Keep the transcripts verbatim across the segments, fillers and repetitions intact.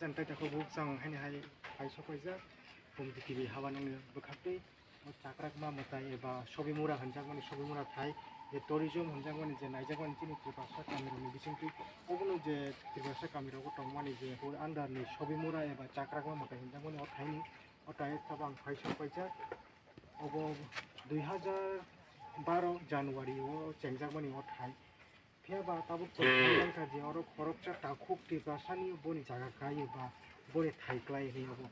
Chang tai takhuk buk chang haini hai hai sokaijak Kumti T V haba nangni bwkhaktwi o chakrakma mwtai eba Sobimura hinjakmani Sobimura thai je tourism hinjakmani je naijakmani chini Tiprasa kamirokni bisingtwi obono je Tiprasa kamirogo tongmani je under ni Sobimura eba chakrakma mwtai hinjakmani o thaini o tai tabang hai sokaijak obo dui hajar baro January o chengjakmani o thai. Phiya ba tabuk chwng thangkha je oro khoroksa takhuk Tiprasani boni jaga kai eba boni thai klai hinwi obo.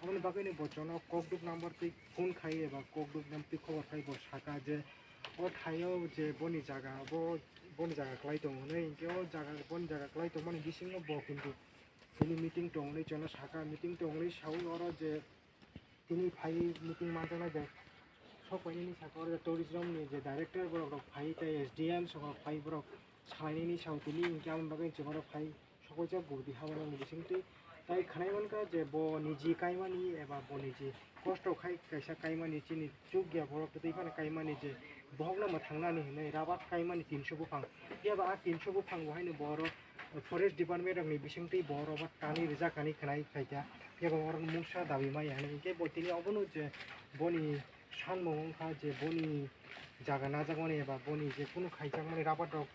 Aboni bagwino bo chwngno kokduk number twi phone khai eba kokduk number twi khobor khai bo saka je o thaio je boni jaga bo boni jaga klai tongo hinwi hinkhe o jaga boni jaga klai tongmani bisingo bo kintu tini meeting tongwi chwngno saka meeting tongwi saui oro je tini phai meeting manjaknai je sok painani saka oro tourism ni je director borok rok phai tei S D M sok rok phai borok salainani sao tini hinkhe aboni bagwi chwng oro phai sokoijak Gumti habani bisingtwi tai khnai mankha je bo niji kaimani eba bo niji kosto khai kaisa kaimani chini chukya borok twi phano kaimani je bohokno mwthangnani hinwi rabat kaimani tinso buphang phiya ba a tinso buphang bo haino bo oro forest department rokni bisingtwi bo oro ba tani rijak hinwi khnai khaikha. Phiya ba oro mungsa dabi maya hinwi hinkhe bo tini obono je boni sanmung wngkha je boni jaga najakmani eba boni je kunu khaijakmani rabat rok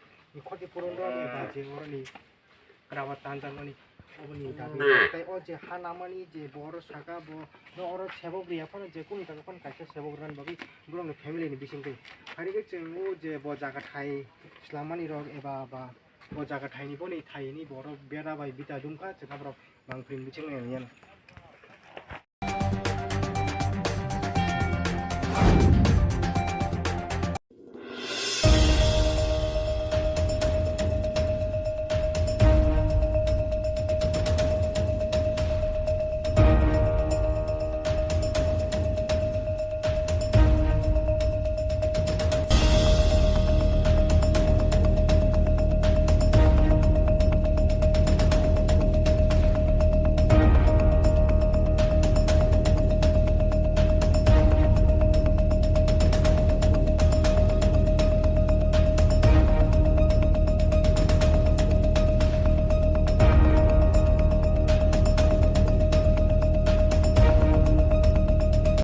khoti puron rok eba je oroni rabat tanjakmani oboni dabi tei o je ha namani je bo oro saka bo no oro sebok riya phano je kunu jaga phano kaisa sebok rwna bagwi borokni family ni bisingtwi. Hari khe chwng o je bo jaga thai swlammani rok eba ba o jaga thaini boni thaini borok bera bai bita dungkha chwngkha borok mangpring bisingo nangya.